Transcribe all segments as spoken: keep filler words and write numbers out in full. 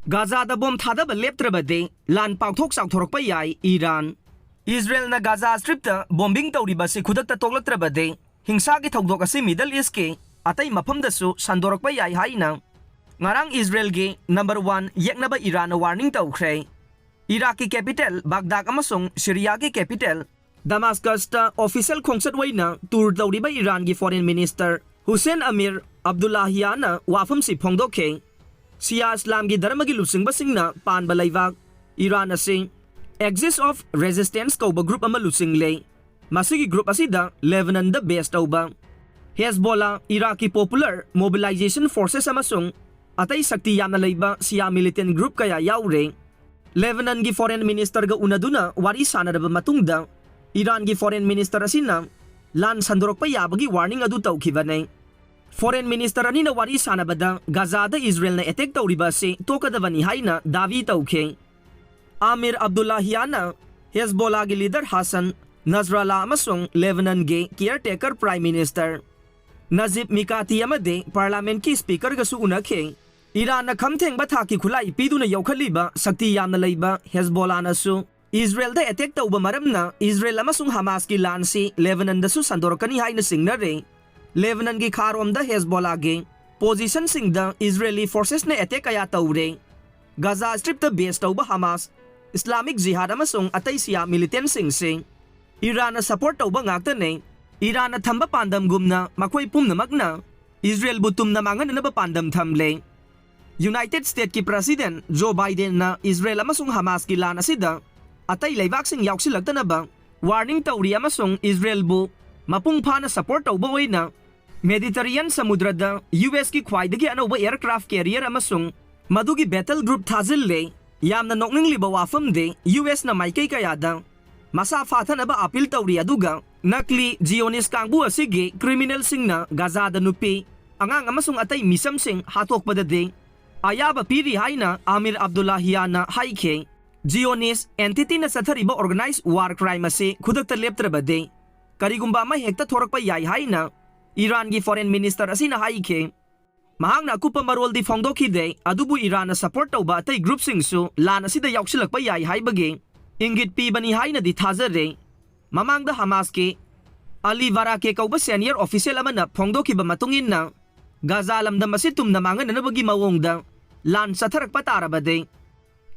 ꯒꯥꯖꯥꯗ bomb ꯊꯥꯗꯕ ꯂꯦꯞꯇ꯭ꯔꯕꯗꯤ ꯂꯥꯟ ꯄꯥꯛꯊꯣꯛ ꯆꯥꯎꯊꯣꯔꯛꯄ ꯌꯥꯏ, ꯏꯔꯥꯟ꯫ ꯏꯖꯔꯦꯜꯅ ꯒꯥꯖꯥ ꯁ꯭ꯇ꯭ꯔꯤꯞꯇ ꯕꯣꯝꯕꯤꯡ ꯇꯧꯔꯤꯕ ꯑꯁꯤ ꯈꯨꯗꯛꯇ ꯇꯣꯛꯂꯛꯇ꯭ꯔꯕꯗꯤ ꯍꯤꯡꯁꯥꯒꯤ ꯊꯧꯗꯣꯛ ꯑꯁꯤ ꯃꯤꯗꯜ ꯏꯁꯀꯤ ꯑꯇꯩ ꯃꯐꯝꯗꯁꯨ ꯁꯟꯗꯣꯔꯛꯄ ꯌꯥꯏ ꯍꯥꯏꯅ ꯉꯔꯥꯡ ꯏꯖꯔꯦꯜꯒꯤ ꯅꯝꯕꯔ ꯋꯥꯟ ꯌꯦꯛꯅꯕ ꯏꯔꯥꯟꯅ ꯋꯥꯔꯅꯤꯡ ꯇꯧꯈ꯭ꯔꯦ꯫ ꯏꯔꯥꯛꯀꯤ ꯀꯦꯄꯤꯇꯦꯜ ꯕꯥꯒꯗꯥꯗ ꯑꯃꯁꯨꯡ ꯁꯤꯔꯤꯌꯥꯒꯤ ꯀꯦꯄꯤꯇꯦꯜ ꯗꯃꯥꯁꯀꯁꯇ ꯑꯣꯐꯤꯁꯤꯌꯦꯜ ꯈꯣꯡꯆꯠ ꯑꯣꯏꯅ ꯇꯨꯔ ꯇꯧꯔꯤꯕ ꯏꯔꯥꯟꯒꯤ ꯐꯣꯔꯦꯟ ꯃꯤꯅꯤꯁꯇꯔ ꯍꯨꯁꯦꯟ ꯑꯃꯤꯔ ꯑꯕꯗꯨꯜꯂꯥꯍꯤꯌꯥꯅ ꯋꯥꯐꯝꯁꯤ ꯐꯣꯡꯗꯣꯛꯈꯤ꯫ ꯁꯤꯌꯥ ꯏꯁꯂꯥꯝꯒꯤ ꯙꯔꯃꯒꯤ ꯂꯨꯆꯤꯡꯕꯁꯤꯡꯅ ꯄꯥꯟꯕ ꯂꯩꯕꯥꯛ ꯏꯔꯥꯟ ꯑꯁꯤ Axis of Resistance ꯀꯧꯕ ꯒ꯭ꯔꯨꯞ ꯑꯃ ꯂꯨꯆꯤꯡꯂꯦ꯫ ꯃꯁꯤꯒꯤ ꯒ꯭ꯔꯨꯞ ꯑꯁꯤꯗ ꯂꯦꯕꯅꯟꯗ ꯕꯦꯁ ꯇꯧꯕ ꯍꯦꯖꯕꯣꯂꯥ, ꯏꯔꯥꯛꯀꯤ ꯄꯣꯄꯨꯂꯔ ꯃꯣꯕꯤꯂꯥꯏꯖꯦꯁꯟ ꯐꯣꯔꯁꯦꯁ ꯑꯃꯁꯨꯡ ꯑꯇꯩ ꯁꯛꯇꯤ ꯌꯥꯝꯅ ꯂꯩꯕ ꯁꯤꯌꯥ ꯃꯤꯂꯤꯇꯦꯟ ꯒ꯭ꯔꯨꯞ ꯀꯌꯥ ꯌꯥꯎꯔꯦ꯫ ꯂꯦꯕꯅꯟꯒꯤ ꯐꯣꯔꯦꯟ ꯃꯤꯅꯤꯁꯇꯔꯒ ꯎꯅꯗꯨꯅ ꯋꯥꯔꯤ ꯁꯥꯟꯅꯔꯕ ꯃꯇꯨꯡꯗ ꯏꯔꯥꯟꯒꯤ ꯐꯣꯔꯦꯟ ꯃꯤꯅꯤꯁꯇꯔ ꯑꯁꯤꯅ ꯂꯥꯟ ꯁꯟꯗꯣꯔꯛꯄ ꯌꯥꯕꯒꯤ ꯋꯥꯔꯅꯤꯡ ꯑꯗꯨ ꯇꯧꯈꯤꯕꯅꯤ꯫ ꯐꯣꯔꯦꯟ ꯃꯤꯅꯤꯁꯇꯔ ꯑꯅꯤꯅ ꯋꯥꯔꯤ ꯁꯥꯟꯅꯕꯗ ꯒꯥꯖꯥꯗ ꯏꯖꯔꯦꯜꯅ ꯑꯦꯇꯦꯛ ꯇꯧꯔꯤꯕ ꯑꯁꯤ ꯇꯣꯛꯀꯗꯕꯅꯤ ꯍꯥꯏꯅ ꯗꯥꯕꯤ ꯇꯧꯈꯤ꯫ ꯑꯃꯤꯔ ꯑꯕꯗꯨꯜꯂꯥꯍꯤꯌꯥꯅ ꯍꯦꯖꯕꯣꯂꯥꯒꯤ ꯂꯤꯗꯔ ꯍꯥꯁꯟ ꯅꯁꯔꯥꯂꯥ ꯑꯃꯁꯨꯡ ꯂꯦꯕꯅꯟꯒꯤ ꯀꯤꯌꯔꯇꯦꯀꯔ ꯄ꯭ꯔꯥꯏꯝ ꯃꯤꯅꯤꯁꯇꯔ ꯅꯖꯤꯕ ꯃꯤꯀꯥꯇꯤ ꯑꯃꯗꯤ ꯄꯥꯔꯂꯥꯃꯦꯟꯠꯀꯤ ꯁ꯭ꯄꯤꯀꯔꯒꯁꯨ ꯎꯅꯈꯤ꯫ ꯏꯔꯥꯟꯅ ꯈꯝ ꯊꯦꯡꯕ ꯊꯥꯛꯀꯤ ꯈꯨꯠꯂꯥꯏ ꯄꯤꯗꯨꯅ ꯌꯣꯛꯈꯠꯂꯤꯕ ꯁꯛꯇꯤ ꯌꯥꯝꯅ ꯂꯩꯕ ꯍꯦꯖꯕꯣꯂꯥꯅꯁꯨ ꯏꯖꯔꯦꯜꯗ ꯑꯦꯇꯦꯛ ꯇꯧꯕ ꯃꯔꯝꯅ ꯏꯖꯔꯦꯜ ꯑꯃꯁꯨꯡ ꯍꯃꯥꯁꯀꯤ ꯂꯥꯟꯁꯤ ꯂꯦꯕꯅꯟꯗꯁꯨ ꯁꯟꯗꯣꯔꯛꯀꯅꯤ ꯍꯥꯏꯅ ꯆꯤꯡꯅꯔꯦ꯫ ꯂꯦꯕꯅꯟꯒꯤ ꯈꯥꯔꯣꯝꯗ ꯍꯦꯖꯕꯣꯂꯥꯒꯤ ꯄꯣꯖꯤꯁꯟꯁꯤꯡꯗ ꯏꯖꯔꯦꯂꯤ ꯐꯣꯔꯁꯦꯁꯅ ꯑꯦꯇꯦꯛ ꯀꯌꯥ ꯇꯧꯔꯦ꯫ ꯒꯥꯖꯥ ꯁ꯭ꯇ꯭ꯔꯤꯞꯇ ꯕꯦꯁ ꯇꯧꯕ ꯍꯃꯥꯁ, ꯏꯁꯂꯥꯃꯤꯛ ꯖꯤꯍꯥꯗ ꯑꯃꯁꯨꯡ ꯑꯇꯩ ꯁꯤꯌꯥ ꯃꯤꯂꯤꯇꯦꯟꯁꯤꯡꯁꯤ ꯏꯔꯥꯟꯅ ꯁꯄꯣꯔꯠ ꯇꯧꯕ ꯉꯥꯛꯇꯅꯦ꯫ ꯏꯔꯥꯟꯅ ꯊꯝꯕ ꯄꯥꯟꯗꯝꯒꯨꯝꯅ ꯃꯈꯣꯏ ꯄꯨꯝꯅꯃꯛꯅ ꯏꯖꯔꯦꯜꯕꯨ ꯇꯨꯝꯅ ꯃꯥꯡꯍꯟꯅꯅꯕ ꯄꯥꯟꯗꯝ ꯊꯝꯂꯦ꯫ ꯌꯨꯅꯥꯏꯇꯦꯗ ꯁ꯭ꯇꯦꯠꯀꯤ ꯄ꯭ꯔꯁꯤꯗꯦꯟꯠ ꯖꯣ ꯕꯥꯏꯗꯦꯟꯅ ꯏꯖꯔꯦꯜ ꯑꯃꯁꯨꯡ ꯍꯃꯥꯁꯀꯤ ꯂꯥꯟ ꯑꯁꯤꯗ ꯑꯇꯩ ꯂꯩꯕꯥꯛꯁꯤꯡ ꯌꯥꯎꯁꯤꯜꯂꯛꯇꯅꯕ ꯋꯥꯔꯅꯤꯡ ꯇꯧꯔꯤ ꯑꯃꯁꯨꯡ ꯏꯖꯔꯦꯜꯕꯨ ꯃꯄꯨꯡ ꯐꯥꯅ ꯁꯄꯣꯔꯠ ꯇꯧꯕ ꯑꯣꯏꯅ ꯃꯦꯗꯤꯇꯔꯤꯌꯟ ꯁꯃꯨꯗ꯭ꯔꯗ ꯌꯨ ꯑꯦꯁꯀꯤ ꯈ꯭ꯋꯥꯏꯗꯒꯤ ꯑꯅꯧꯕ ꯑꯦꯌꯔꯀ꯭ꯔꯥꯐ ꯀꯦꯔꯤꯌꯔ ꯑꯃꯁꯨꯡ ꯃꯗꯨꯒꯤ ꯕꯦꯇꯜ ꯒ꯭ꯔꯨꯞ ꯊꯥꯖꯤꯜꯂꯦ꯫ ꯌꯥꯝꯅ ꯅꯣꯛꯅꯤꯡꯂꯤꯕ ꯋꯥꯐꯝꯗꯤ ꯌꯨ ꯑꯦꯁꯅ ꯃꯥꯏꯀꯩ ꯀꯌꯥꯗ ꯃꯁꯥ ꯐꯥꯊꯅꯕ ꯑꯄꯤꯜ ꯇꯧꯔꯤ, ꯑꯗꯨꯒ ꯅꯀꯂꯤ ꯖꯤꯌꯣꯅꯤꯁ ꯀꯥꯡꯕꯨ ꯑꯁꯤꯒꯤ ꯀ꯭ꯔꯤꯃꯤꯅꯦꯜꯁꯤꯡꯅ ꯒꯥꯖꯥꯗ ꯅꯨꯄꯤ, ꯑꯉꯥꯡ ꯑꯃꯁꯨꯡ ꯑꯇꯩ ꯃꯤꯆꯝꯁꯤꯡ ꯍꯥꯠꯇꯣꯛꯄꯗꯗꯤ ꯑꯌꯥꯕ ꯄꯤꯔꯤ ꯍꯥꯏꯅ ꯑꯃꯤꯔ ꯑꯕꯗꯨꯜꯂꯥꯍꯤꯌꯥꯅ ꯍꯥꯏꯈꯤ꯫ ꯖꯤꯌꯣꯅꯤꯁ ꯑꯦꯟꯇꯤꯇꯤꯅ ꯆꯠꯊꯔꯤꯕ ꯑꯣꯔꯒꯅꯥꯏꯖ ꯋꯥꯔ ꯀ꯭ꯔꯥꯏꯝ ꯑꯁꯤ ꯈꯨꯗꯛꯇ ꯂꯦꯞꯇ꯭ꯔꯕꯗꯤ ꯀꯔꯤꯒꯨꯝꯕ ꯑꯃ ꯍꯦꯛꯇ ꯊꯣꯔꯛꯄ ꯌꯥꯏ ꯍꯥꯏꯅ ꯏꯔꯥꯟꯒꯤ ꯐꯣꯔꯦꯟ ꯃꯤꯅꯤꯁꯇꯔ ꯑꯁꯤꯅ ꯍꯥꯏꯈꯤ꯫ ꯃꯍꯥꯛꯅ ꯑꯀꯨꯞꯄ ꯃꯔꯣꯜꯗꯤ ꯐꯣꯡꯗꯣꯛꯈꯤꯗꯦ, ꯑꯗꯨꯕꯨ ꯏꯔꯥꯟꯅ ꯁꯄꯣꯔꯠ ꯇꯧꯕ ꯑꯇꯩ ꯒ꯭ꯔꯨꯞꯁꯤꯡꯁꯨ ꯂꯥꯟ ꯑꯁꯤꯗ ꯌꯥꯎꯁꯤꯜꯂꯛꯄ ꯌꯥꯏ ꯍꯥꯏꯕꯒꯤ ꯏꯪꯒꯤꯠ ꯄꯤꯕꯅꯤ ꯍꯥꯏꯅꯗꯤ ꯊꯥꯖꯔꯦ꯫ ꯃꯃꯥꯡꯗ ꯍꯃꯥꯁꯀꯤ ꯑꯂꯤ ꯕꯥꯔꯥꯀꯦ ꯀꯧꯕ ꯁꯦꯅꯤꯌꯔ ꯑꯣꯐꯤꯁꯤꯌꯦꯜ ꯑꯃꯅ ꯐꯣꯡꯗꯣꯛꯈꯤꯕ ꯃꯇꯨꯡ ꯏꯟꯅ, ꯒꯥꯖꯥ ꯂꯝꯗꯝ ꯑꯁꯤ ꯇꯨꯝꯅ ꯃꯥꯡꯍꯟꯅꯅꯕꯒꯤ ꯃꯑꯣꯡꯗ ꯂꯥꯟ ꯆꯠꯊꯔꯛꯄ ꯇꯥꯔꯕꯗꯤ,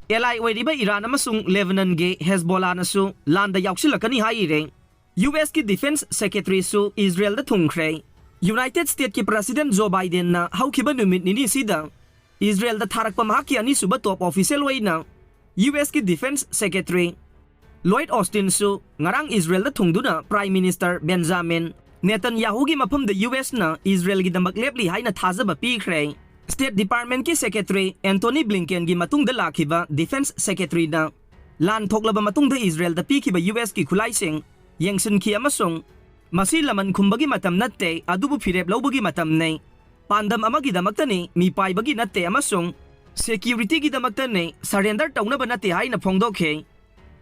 ꯑꯦꯂꯥꯏ ꯑꯣꯏꯔꯤꯕ ꯏꯔꯥꯟ ꯑꯃꯁꯨꯡ ꯂꯦꯕꯅꯟꯒꯤ ꯍꯦꯖꯕꯣꯂꯥꯅꯁꯨ ꯂꯥꯟꯗ ꯌꯥꯎꯁꯤꯜꯂꯛꯀꯅꯤ ꯍꯥꯏꯔꯦ꯫ ꯌꯨ ꯑꯦꯁꯀꯤ ꯗꯤꯐꯦꯟꯁ ꯁꯦꯀ꯭ꯔꯦꯇꯔꯤꯁꯨ ꯏꯖꯔꯦꯜꯗ ꯊꯨꯡꯈ꯭ꯔꯦ꯫ ꯌꯨꯅꯥꯏꯇꯦꯗ ꯁ꯭ꯇꯦꯠꯀꯤ ꯄ꯭ꯔꯁꯤꯗꯦꯟꯠ ꯖꯣ ꯕꯥꯏꯗꯦꯟꯅ ꯍꯧꯈꯤꯕ ꯅꯨꯃꯤꯠ ꯅꯤꯅꯤꯁꯤꯗ ꯏꯖꯔꯦꯜꯗ ꯊꯥꯔꯛꯄ ꯃꯍꯥꯛꯀꯤ ꯑꯅꯤꯁꯨꯕ ꯇꯣꯞ ꯑꯣꯐꯤꯁꯤꯌꯦꯜ ꯑꯣꯏꯅ ꯌꯨ ꯑꯦꯁꯀꯤ ꯗꯤꯐꯦꯟꯁ ꯁꯦꯀ꯭ꯔꯦꯇꯔꯤ ꯂꯣꯏꯗ ꯑꯣꯁꯇꯤꯟꯁꯨ ꯉꯔꯥꯡ ꯏꯖꯔꯦꯜꯗ ꯊꯨꯡꯗꯨꯅ ꯄ꯭ꯔꯥꯏꯝ ꯃꯤꯅꯤꯁꯇꯔ ꯕꯦꯟꯖꯥꯃꯤꯟ ꯅꯦꯇꯟꯌꯥꯍꯨꯒꯤ ꯃꯐꯝꯗ ꯌꯨ ꯑꯦꯁꯅ ꯏꯖꯔꯦꯜꯒꯤꯗꯃꯛ ꯂꯦꯞꯂꯤ ꯍꯥꯏꯅ ꯊꯥꯖꯕ ꯄꯤꯈ꯭ꯔꯦ꯫ ꯁ꯭ꯇꯦꯠ ꯗꯤꯄꯥꯔꯠꯃꯦꯟꯠꯀꯤ ꯁꯦꯀ꯭ꯔꯦꯇꯔꯤ ꯑꯦꯟꯊꯣꯅꯤ ꯕ꯭ꯂꯤꯡꯀꯦꯟꯒꯤ ꯃꯇꯨꯡꯗ ꯂꯥꯛꯈꯤꯕ ꯗꯤꯐꯦꯟꯁ ꯁꯦꯀ꯭ꯔꯦꯇꯔꯤꯅ ꯂꯥꯟ ꯊꯣꯛꯂꯕ ꯃꯇꯨꯡꯗ ꯏꯖꯔꯦꯜꯗ ꯄꯤꯈꯤꯕ ꯌꯨ ꯑꯦꯁꯀꯤ ꯈꯨꯠꯂꯥꯏꯁꯤꯡ ꯌꯦꯡꯁꯤꯟꯈꯤ ꯑꯃꯁꯨꯡ ꯃꯁꯤ ꯂꯃꯟ ꯈꯨꯝꯕꯒꯤ ꯃꯇꯝ ꯅꯠꯇꯦ, ꯑꯗꯨꯕꯨ ꯐꯤꯔꯦꯞ ꯂꯧꯕꯒꯤ ꯃꯇꯝꯅꯤ꯫ ꯄꯥꯟꯗꯝ ꯑꯃꯒꯤꯗꯃꯛꯇꯅꯤ, ꯃꯤꯄꯥꯏꯕꯒꯤ ꯅꯠꯇꯦ ꯑꯃꯁꯨꯡ ꯁꯦꯀ꯭ꯌꯨꯔꯤꯇꯤꯒꯤꯗꯃꯛꯇꯅꯤ, ꯁꯔꯦꯟꯗꯔ ꯇꯧꯅꯕ ꯅꯠꯇꯦ ꯍꯥꯏꯅ ꯐꯣꯡꯗꯣꯛꯈꯤ꯫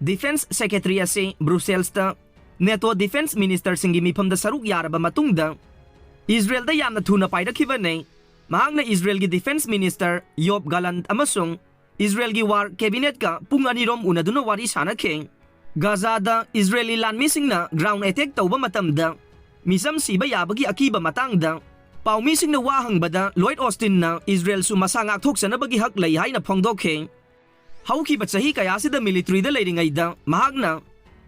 ꯗꯤꯐꯦꯟꯁ ꯁꯦꯀ꯭ꯔꯦꯇꯔꯤ ꯑꯁꯤ ꯕ꯭ꯔꯨꯁꯦꯜꯁꯇ ꯅꯦꯇꯣ ꯗꯤꯐꯦꯟꯁ ꯃꯤꯅꯤꯁꯇꯔꯁꯤꯡꯒꯤ ꯃꯤꯐꯝꯗ ꯁꯔꯨꯛ ꯌꯥꯔꯕ ꯃꯇꯨꯡꯗ ꯏꯖꯔꯦꯜꯗ ꯌꯥꯝꯅ ꯊꯨꯅ ꯄꯥꯏꯔꯛꯈꯤꯕꯅꯤ꯫ ꯃꯍꯥꯛꯅ ꯏꯖꯔꯦꯜꯒꯤ ꯗꯤꯐꯦꯟꯁ ꯃꯤꯅꯤꯁꯇꯔ ꯌꯣꯕ ꯒꯥꯂꯟꯠ ꯑꯃꯁꯨꯡ ꯏꯖꯔꯦꯜꯒꯤ ꯋꯥꯔ ꯀꯦꯕꯤꯅꯦꯠꯀ ꯄꯨꯡ ꯑꯅꯤꯔꯣꯝ ꯎꯅꯗꯨꯅ ꯋꯥꯔꯤ ꯁꯥꯅꯈꯤ꯫ ꯒꯥꯖꯥꯗ ꯏꯖꯔꯦꯂꯤ ꯂꯥꯟꯃꯤꯁꯤꯡꯅ ꯒ꯭ꯔꯥꯎꯟ ꯑꯦꯇꯦꯛ ꯇꯧꯕ ꯃꯇꯝꯗ ꯃꯤꯆꯝ ꯁꯤꯕ ꯌꯥꯕꯒꯤ ꯑꯀꯤꯕ ꯃꯇꯥꯡꯗ ꯄꯥꯎꯃꯤꯁꯤꯡꯅ ꯋꯥ ꯍꯪꯕꯗ ꯂꯣꯏꯗ ꯑꯣꯁꯇꯤꯟꯅ ꯏꯖꯔꯦꯜꯁꯨ ꯃꯁꯥ ꯉꯥꯛꯊꯣꯛꯆꯅꯕꯒꯤ ꯍꯛ ꯂꯩ ꯍꯥꯏꯅ ꯐꯣꯡꯗꯣꯛꯈꯤ꯫ ꯍꯧꯈꯤꯕ ꯆꯍꯤ ꯀꯌꯥꯁꯤꯗ ꯃꯤꯂꯤꯇꯔꯤꯗ ꯂꯩꯔꯤꯉꯩꯗ ꯃꯍꯥꯛꯅ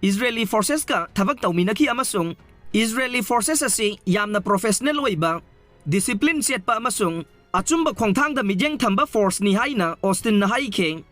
ꯏꯖꯔꯦꯂꯤ ꯐꯣꯔꯁꯦꯁꯀ ꯊꯕꯛ ꯇꯧꯃꯤꯟꯅꯈꯤ ꯑꯃꯁꯨꯡ ꯏꯖꯔꯦꯂꯤ ꯐꯣꯔꯁꯦꯁ ꯑꯁꯤ ꯌꯥꯝꯅ ꯄ꯭ꯔꯣꯐꯦꯁꯅꯦꯜ ꯑꯣꯏꯕ, ꯗꯤꯁꯤꯄ꯭ꯂꯤꯟ ꯆꯦꯠꯄ ꯑꯃꯁꯨꯡ ꯑꯆꯨꯝꯕ ꯈꯣꯡꯊꯥꯡꯗ ꯃꯤꯠꯌꯦꯡ ꯊꯝꯕ ꯐꯣꯔꯁꯅꯤ ꯍꯥꯏꯅ ꯑꯣꯁꯇꯤꯟꯅ ꯍꯥꯏꯈꯤ꯫